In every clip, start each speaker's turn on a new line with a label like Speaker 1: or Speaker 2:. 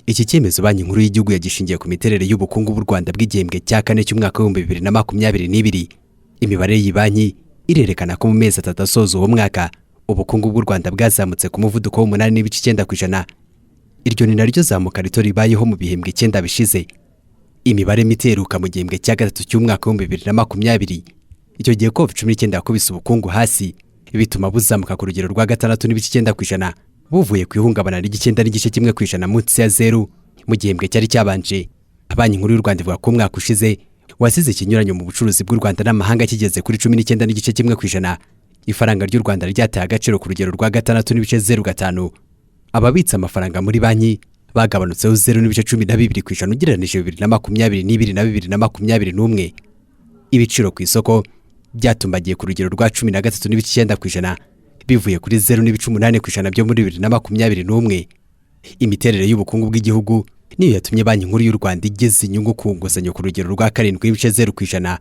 Speaker 1: Iki cyemezo Banki Nkuru y'Igihugu yagishingiye ku miterere y'ubukungu bw'u Rwanda bw'igihembwe cya kane cy'umwaka w'2022. Imibare y'iyi banki irerekana ko mu mezi 3 asoza uwo mwaka, ubukungu bw'u Rwanda bwazamutse ku muvuduko w'8.9%. Iryo ni naryo zamuka rito ribayeho mu bihembwe 9 bishize. Imibare mito iheruka mu gihembwe cya gatatu cy'umwaka w'2020, icyo gihe COVID-19 yakubise ubukungu hasi, bituma buzamuka ku rugero rwa 6.9%, buvuye ku ihungabana ry'9.1% munsi ya zeru mu gihembwe cyari cyabanje. Banki Nkuru y'u Rwanda ivuga ko umwaka ushize wasize ikinyuranyo mu bucuruzi bw'u Rwanda n'amahanga kigeze kuri 19.1%. Ifaranga ry'u Rwanda ryataye agaciro ku rugero rwa 6.05. Ababitsa amafaranga muri banki bagabanutseho 0.12% ugereranije 2022 na 2021. Ibiciro ku isoko byatumbagiye ku rugero rwa 13.9%, bivuye kuri 0.8% byo muri 2021. Imiterere y'ubukungu bw'igihugu niyo yatumye Banki Nkuru y'u Rwanda igeza inyungu ku nguzanyo ku rugero rwa 7.0%.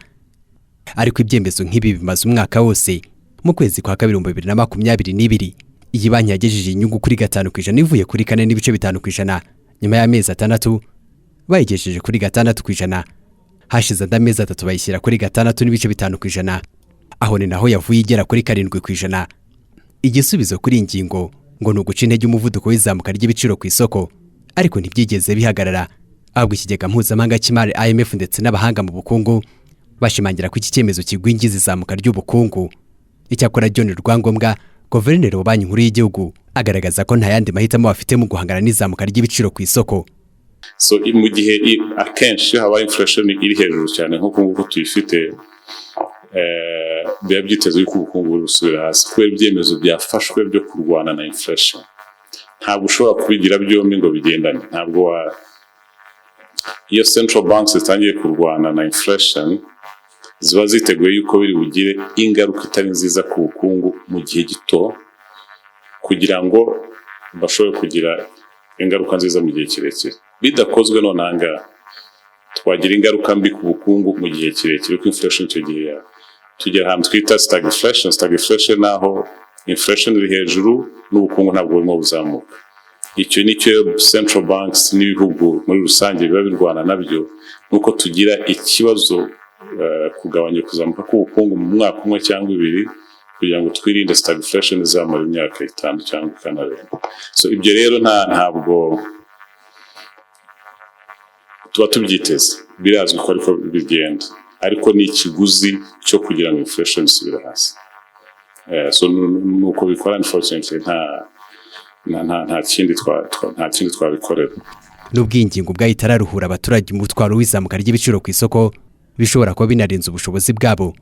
Speaker 1: Ariko ibyemezo nk'ibi bimaze umwaka wose. Mu kwezi kwa kabiri 2022, iyi banki yagejeje inyungu kuri 5% ivuye kuri 4.5%. Nyuma y'amezi 6 bayigejeje kuri 6%. Hashize andi amezi 3 bayishyira kuri 6.5%. Aho ni naho yavuye igera kuri 7%. Igisubizo kuri iyi ngingo ngo ni uguca intege umuvuduko w'izamuka ry'ibiciro ku isoko, ariko ntibyigeze bihagarara. Ahubwo Ikigega Mpuzamahanga cy'Imari IMF ndetse n'abahanga mu bukungu bashimangira ko iki cyemezo kigwingiza izamuka ry'ubukungu. Icyakora John Rwangombwa, guverineri wa Banki Nkuru y'Igihugu, agaragaza ko nta yandi mahitamo bafite mu guhangana n'izamuka ry'ibiciro ku isoko.
Speaker 2: So mu gihe akenshi haba inflation iri hejuru cyane nk'uko nguko tuyifite, biba byitezwe yuko ubukungu buri gusubira hasi kubera ibyemezo byafashwe byo kurwana na inflation. Ntabwo ushobora kubigira byombi ngo bigendane. Ntabwo wa iyo central banks zitangiye kurwana na inflation, ziba ziteguye yuko biri bugire ingaruka itari nziza ku bukungu mu gihe gito, kugira ngo bashobore kugira ingaruka nziza mu gihe kirekire. Bidakozwe none aha ngaha, twagira ingaruka mbi ku bukungu mu gihe kirekire, kuko inflation icyo gihe tugera ahantu twita stagflation. Stagflation naho inflation iri hejuru n'ubukungu ntabwo burimo buzamuka. Icyo nicyo central banks n'ibihugu muri rusange biba birwana nabyo, nuko tugira ikibazo kugabanya kuzamuka k'ubukungu mu mwaka umwe cyangwa ibiri, kugira ngo twirinde stagflation izamara imyaka 5 cyangwa ikanarenga. So ibyo rero ntabwo tuba tubyiteze, birazwi ko ariko bigenda, ariko ni ikiguzi cyo kugira ngo inflation isubire hasi. So nuko bikora, unfortunately nta kindi twabikorera.
Speaker 1: Nubwo iyi ngingo ubwayo itararuhura abaturage umutwaro w'izamuka ry'ibiciro ku isoko, bishobora kuba binarenze ubushobozi bwabo,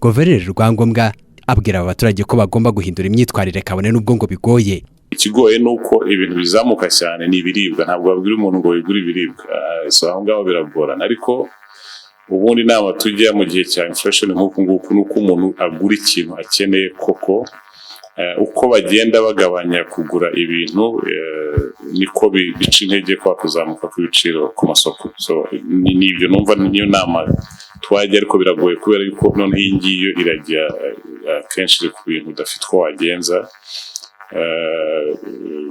Speaker 1: Guverineri Rwangombwa abwira aba baturage ko bagomba guhindura imyitwarire, kabone n'ubwo ngo bigoye.
Speaker 2: Ikigoye ni uko ibintu bizamuka cyane ni ibiribwa. Ntabwo babwira umuntu ngo wigure ibiribwa. So aho ngaho biragorana, ariko ubundi inama tujya mu gihe cya inflation nk'uku nguku ni uko umuntu agura ikintu akeneye koko. Uko bagenda bagabanya kugura ibintu, niko bica intege kwa kuzamuka kw'ibiciro ku masoko. So ni ibyo numva niyo nama twajya, ariko biragoye kubera yuko noneho iyi ngiyi yo irajya akenshi iri ku bintu udafite uko wagenza,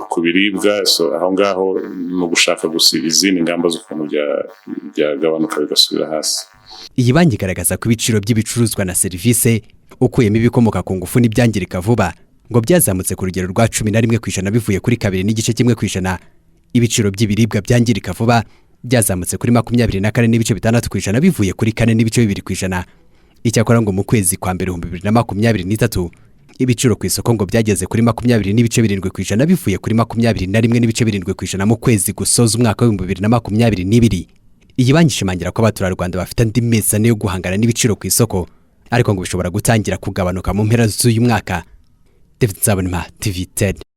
Speaker 2: ku biribwa. So aho ngaho ni ugushaka gusa izindi ngamba z'ukuntu byagabanuka bigasubira hasi.
Speaker 1: Iyi banki igaragaza ko ibiciro by'ibicuruzwa na serivisi, ukuyemo ibikomoka ku ngufu n'ibyangirika vuba, ngo byazamutse ku rugero rwa 11% bivuye kuri 2.1%. Ibiciro by'ibiribwa byangirika vuba byazamutse kuri 24.6% bivuye kuri 4.2%. Icyakora ngo mu kwezi kwa mbere 2023, ibiciro ku isoko ngo byageze kuri 20.7% bivuye kuri 21.7% mu kwezi gusoza umwaka w'2022. Iyi banki ishimangira ko abaturarwanda bafite andi mezi 4 yo guhangana n'ibiciro ku isoko, ariko ngo bishobora gutangira kugabanuka mu mpera z'uyu mwaka. David Nzabonimpa, TV 10.